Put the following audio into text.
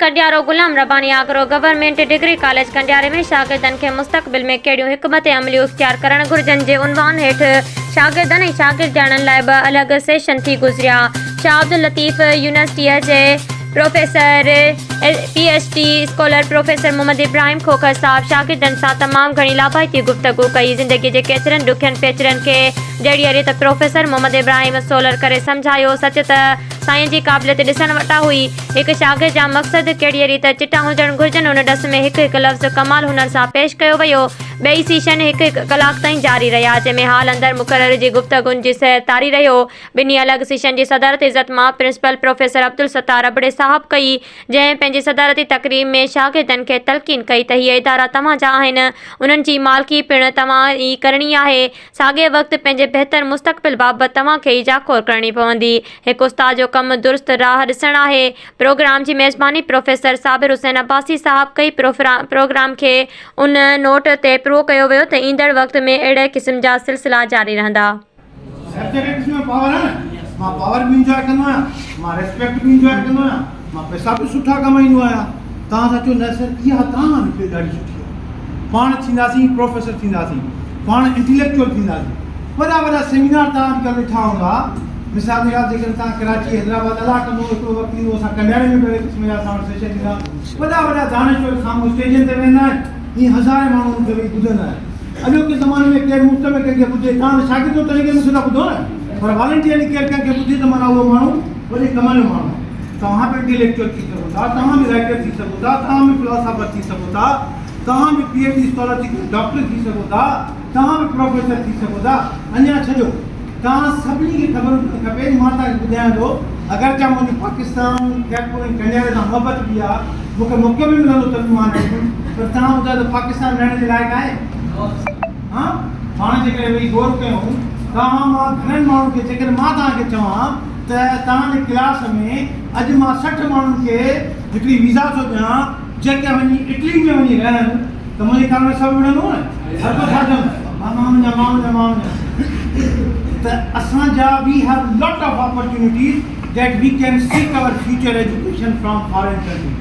Kandiaro Ghulam Rabbani Agro government degree college Kandiaro ۾ شاگردن کي مستقبل ۾ ڪهڙيون حڪمت عمليون اختيار ڪرڻ گهرجن جي عنوان هيٺ شاگردن ۽ شاگردياڻين لاء ٻه الڳ سيشن ٿي گذريا. شاهه عبداللطيف يونيورسٽيء جي professor P H D scholar professor Muhammad Ibrahim Khokhar صاحب شاگردن سان تمام گهڻي لاڀائتي گفتگو ڪئي. زندگيء جي ڪيترن ڏکين پيچرن کي جهڙيء ريت پروفيسر محمد ابراهيم سولر ڪري سمجهايو، سچ ته سائين جي قابليت ڏسڻ وٽان هئي. هڪ شاگرد جا مقصد ڪهڙيء ريت چٽا هجڻ گهرجن، ان ڏس ۾ هڪ هڪ لفظ ڪمال هنر سان پيش ڪيو ويو. ٻئي سيشن هڪ هڪ ڪلاڪ تائين جاري رهيا، جنهن ۾ هال اندر مقرر جي گفتگن جي سير طاري رهيو. ٻنهي الڳ سيشن جي صدارت عزت مآب پرنسپل پروفيسر عبدالستار ابڙي صاحب ڪئي، جنهن پنهنجي صدارتي تقرير ۾ شاگردن کي تلقين ڪئي ته هي ادارا توهان جا آهن، انهن جي مالڪي پڻ توهان ئي ڪرڻي آهي، ساڳئي وقت پنهنجي بهتر مستقبل بابت توهان کي ئي جاکوڙ ڪرڻي پوندي. هڪ استاد جو ڪم درست راهه ڏسڻ آهي. پروگرام جي ميزباني پروفيسر صابر حسين عباسي صاحب ڪئي. پروگرام کي ان نوٽ تي پورو ڪيو ويو ته ايندڙ وقت ۾ اهڙي قسم جا سلسلا جاري رهندا. سبجيڪٽس ۾ پاور آهي نه مان پاور به انجواء ڪندو آهيان مان ريسپيڪٽ به انجواء ڪندو آهيان مان پئسا به سٺا ڪمائيندو آهيان توهان سان چيو نه سر اها توهان مان نڪري ڏاڍي سٺي آهي پاڻ ٿينداسين پروفيسر ٿينداسين پاڻ انٽيليڪچوئل ٿينداسين وڏا وڏا سيمينار توهان اڄڪلهه ڏٺا هوندا مثال جي ڳالهه جيڪڏهن توهان ڪراچي حيدرآباد الله ڪندو هڪڙو وقت ايندو اسان ڪنڊياري ۾ به اهڙي قسم جا اسان وٽ سيشن ٿيندا وڏا وڏا دانشور سامهون اسٽيجن تي ويهندا آهن ۽ هزارين ماڻهو ان کي ويهي ٻڌندا آهن اڄوڪي زماني ۾ ڪير مفت ۾ ڪنهن کي ٻڌي؟ توهان ته شاگرد هو تڏهن ڪري مون کي ٿا ٻڌو نه، پر والنٽيئرلي ڪير ڪنهن کي ٻڌي ته معنيٰ اهو ماڻهو وڏي ڪم جو ماڻهو آهي. توهان به انٽيليڪچوئل ٿي سگهو ٿا، توهان به رائيٽر ٿي سگهو ٿا، توهان به فلاسافر ٿي سگهو ٿا، توهان به پي ايڇ ڊي اسڪالر ٿي ڪري ڊاڪٽر ٿي سگهو ٿا، توهان به پروفيسر ٿي سگهو ٿا. اڃا ڇڏيو، توهان سڀني کي خبر هجڻ کپي، مان توهان کي ٻڌايان ٿو، اگرچه منهنجي پاڪستان، خيرپور ۽ ڪنڊياري سان محبت به آهي، مون کي موقعو به ملندو ته به مان نه ايندم پر توهان ٻڌايو ته پاڪستان رهڻ جي لائق آهي؟ ها؟ هاڻ جيڪڏهن ويهي غور ڪيون توهان مان گهڻن ماڻهن کي جيڪڏهن مان توهان کي چوان ته توهان جي ڪلاس ۾ اڄ مان 60 ماڻهن کي هڪڙي ويزا ٿو ڏيان جيڪي وڃي اٽلي ۾ وڃي رهن ته منهنجي خيال ۾ سڀ وڙهندو نه هر ڪو ڇا چوندو مان وڃان مان وڃان مان وڃان ته اسان جا we have lot of opportunities that we can seek our future education from foreign country.